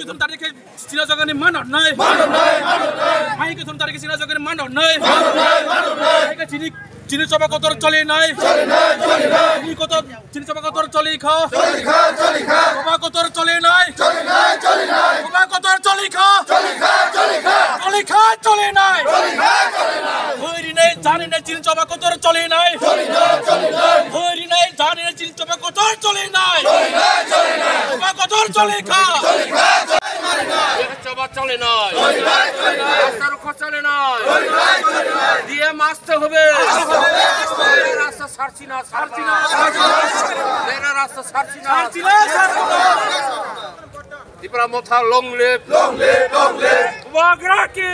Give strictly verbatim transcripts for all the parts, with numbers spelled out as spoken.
Thum tarikhe China jagani manor nai. Manor nai, manor nai. Hai ke thum tarikhe China jagani manor nai. Manor nai, manor nai. Hai ke chini, chini choba kotor choli nai. Choli nai, choli nai. Chini kotor, chini choba kotor choli kha. Choli kha, choli kha. Choba kotor choli nai. Choli nai, choli nai. Choba kotor choli kha. Choli kha, choli kha. Choli kha, choli nai. Choli kha, choli nai. Hoi ri nai, jani nai, chini choba kotor choli nai. Choli nai, choli nai. Hoi ri nai, jani nai, chini choba kotor choli nai. Choli nai, choli nai. Choba kotor choli kha. Choli kha, choli nai. Choba choli nai. Choli nai, choli nai. Rasta rokha choli nai. Choli nai, choli nai. D M আসতে হবে। আসতে হবে, আসতে হবে। রাস্তা ছাড়ছি না, ছাড়ছি না, ছাড়ছি না। এরা রাস্তা ছাড়ছি না। ছাড়ছি না, ছাড়ছি না। Tipra Motha long live. Long live, long live. Bubagra ki.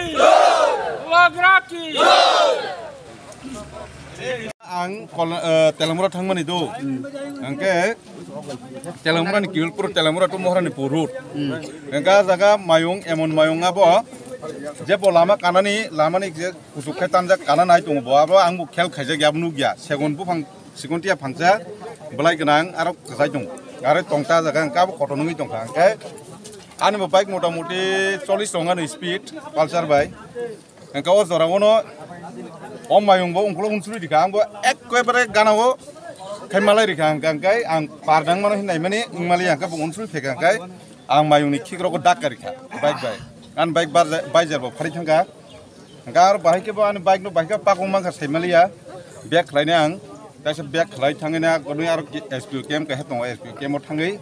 Bubagra ki. Ang kol-, eh, Telamura thangmani do. Hingke Telamura ni Kiulpur, Telamura to Mohra ni purut. Hingke ah jaga mayung, emon mayung abo. Je bo lama kanani, lama ni je kuchuk khe tanjak kana nai tongo bo. Abo ang bo khel khaijak ya, abo nukya. Segon buphang, segon tiya phangsa, belai gwnang, aro kwchai tongo. Aro tongta jaga hingke abo kotor nungwi tongkha. Hingke ani bo bike mota moti chollish tongani speed, Pulsar bai. Hingke o jora ono o mayung bo ungkulo unsuri rikha, ang bo ekkebare gana o khai malai rikha, hingke, hingke ang par nang mano hinai mani wng mali, hingke bo unsuri phaikha, hingke ang mayung ni khik rogo dak karikha bike bai, ang bike bar, bike jar bo phari thangkha, hingke aro bahai khe bo ani bike no bahai khe pakung mankha sai maliya, back khlai nai ang, kaisa back khlai thangwi na gonwi aro S P O camp kaisa tongo, S P O camp o thangwi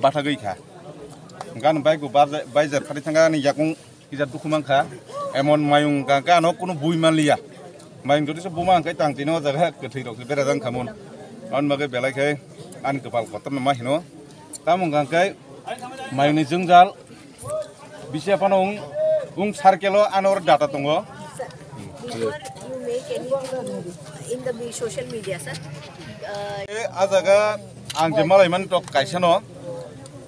bathagwi kha, hingke ang bike bo bar, bike jar phari thangkha ani yakung. Kisa dukhu mankha, emon mayung hingka hingke ano kunu bui manliya. Mayung jodi se buma hingke tang tini o jaga kwthwi rok se berajak wngkha mun. Aboni bagwi belai khe ani kwpal kotorma ma hino. Tamo hingka hingke mayung ni jwngjal bisi phano wng, wng circle o ano data tongo. Before you make any in the me-, social media, sir, uh, E, a jaga ang je malai man tok kaisa no,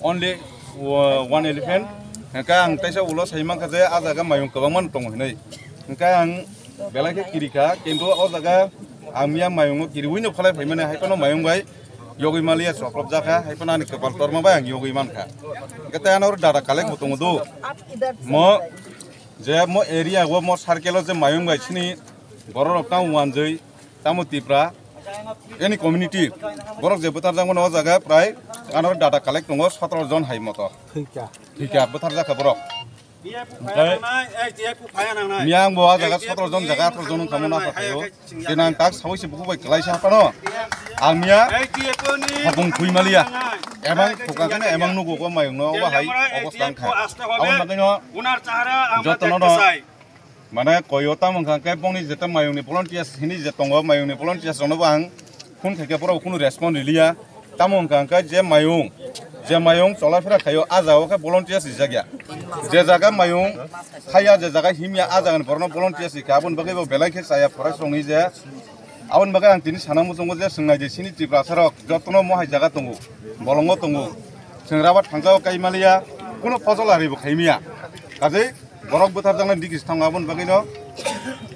only, uh, one elephant. Hingke ang teisa ulo sai mankha je a jaga mayung kwbangma no tongo hinui. Hingke ang belai khe kirikha, kintu o jaga ang miya mayungo kiriui no phalai phaimani, hai phano mayung bai yogwi maliya, choklop jakha, hai phano ani kwpal torma bai ang yogwi mankha. Hingke tei ano data collect bo tongo do. Mo je mo area o mo circle o je mayung bai sini borok rok tamo wanjwi, tamo Tipra, any community, borok je bwtharjakmano o jaga prai ano data collect tongo sotoro jon hai moto. Thwikha. Thwikha, bwtharjakha borok. Oke. Miyang bo o jaga sotoro jon jaga atharo jon wngkha mo nasa thaio. Kenang tak sawi se buku bai kwlaisa phano. Ang miya habung khui maliya. Emang thukha kheno emang nugo ko mayung no obo hai obostha wngkha. Aboni bagwi no jotono no Mane koyo tamo hwnka khe bongni jeta mayungni volunteers hini je tongo, mayungni volunteers rokno bo ang phone khaikhe borok kunu respond riliya. Tamo hwnka khe je mayung, je mayung cholaphera khaio, a jagao khe volunteers rijak ya. Je jaga mayung khaiya, je jaga himya, a jagani borokno volunteers rikha, aboni bagwi bo belai khe chaya forest rokni je Aboni bagwi ang tini sana muchungo je chwng nai di sini Tiprasa rok jotono mohai jaga tongo, bolongo tongo. Chwng rabar thangjao kai maliya, kuno phojol ari bo khai miya. Kajai borok bwtharjaknai dikis thango aboni bagwi no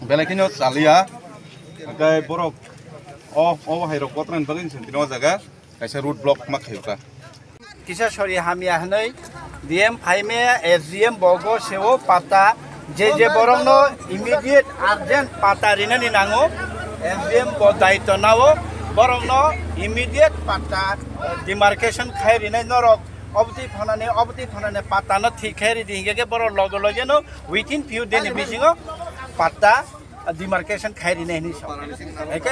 belai kheno chaliya. Hwnkhe borok o, o hai rok kotorani bagwi chwng tini o jaga kaisa road block ma khaiyokha. Kisa sori hamya hwnwi D M phaimaya, S D M bogo seo pata, je je borokno immediate urgent pata rinani nango, S D M bo daitw nao, borokno immediate pata, eh, demarcation khai rinai norok, obotwi phanani, obotwi phanani patano thik khai ridi, hinkhe khe borok loge loge no within few day ni bisingo pata demarcation khai rinai hinwi sa. Eke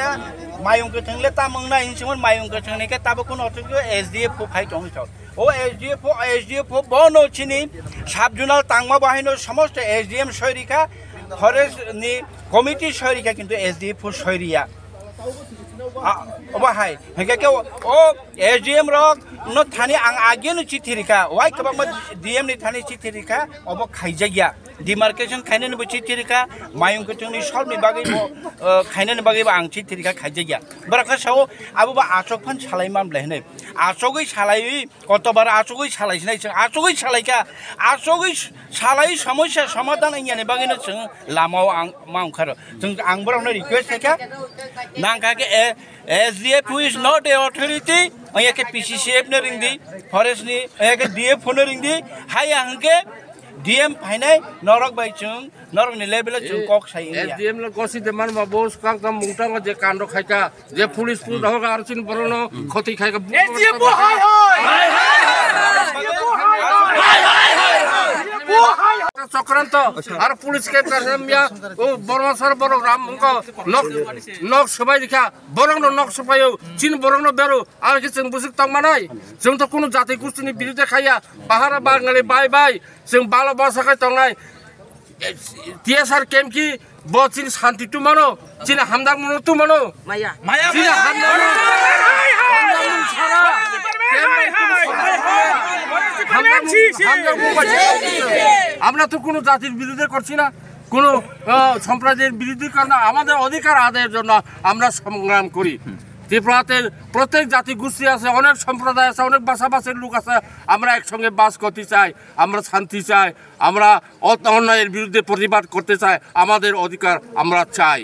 mayung kwthwng le tamo wngnai hinwi songmani, mayung kwthwng ni khe tabuk kuno otwtwi S D F o phai tongwi sa. O S D F o, S D F o bono chini sub zonal tangma bo haino somosto S D M soi rikha, forest ni committee soi rikha, kintu S D F o soi riya. A, obo hai, hingke ke o, o S D M rok no thani ang ageno chithi rikha, wai kwbangma D M ni thani chithi rikha, obo khaijakya. Demarcation khainani bo chithi rikha, mayung kwchwngni solni bagwi bo, uh, khainani bagwi bo ang chithi rikha, khaijakya. Borok khe sao, abo bo achuk phan salai man belai hinwi. Achugwi salaiwi, kotobar achugwi salai sinai chwng, achugwi salaikha, achugwi salai somosya somadhan wngyani bagwino chwng lamao ang ma ongkharo. Chwng ang borokno request khaikha, nangkha khe, eh, S D F who is not a authority, ongya khe P C C F no ringdi, forest ni, ongya khe D F no ringdi, haya hwnkhe D M phainai norok bai chwng, norok ni level o chwng kok sai wngya. S D M no gosi de man ma bo swkang tam mungtang je kando khaika, je police pu dahok ar chin borok no khoti khaika. S D M bo hai hai. Chokranto ar police ke kasamya o Borma sar borok ram mungko nok, nok sobai dikha, borok no nok sobai o, chin borok no bero, ar ke chwng busuk tong manai, chwng to kuno jati gusti ni birude khaya, pahara Bangali bai bai, chwng balo basa khai tongnai. T S R camp ki bo chini santi tu mano, chini hamdang mano tu mano. Maya. Maya, chini maya, hamdang mano. Hamdang mano sara. Hamdang mano, hamdang mano. আমরা তো কোনো জাতির বিরুদ্ধে করছি না, কোনো, আহ, সম্প্রদায়ের বিরুদ্ধে করি না। আমাদের অধিকার আদায়ের জন্য আমরা সংগ্রাম করি। ত্রিপুরাতে প্রত্যেক জাতিগোষ্ঠী আছে, অনেক সম্প্রদায় আছে, অনেক ভাষাভাষীর লোক আছে। আমরা একসঙ্গে বাস করতে চাই, আমরা শান্তি চাই, আমরা অত-, অন্যায়ের বিরুদ্ধে প্রতিবাদ করতে চাই, আমাদের অধিকার আমরা চাই।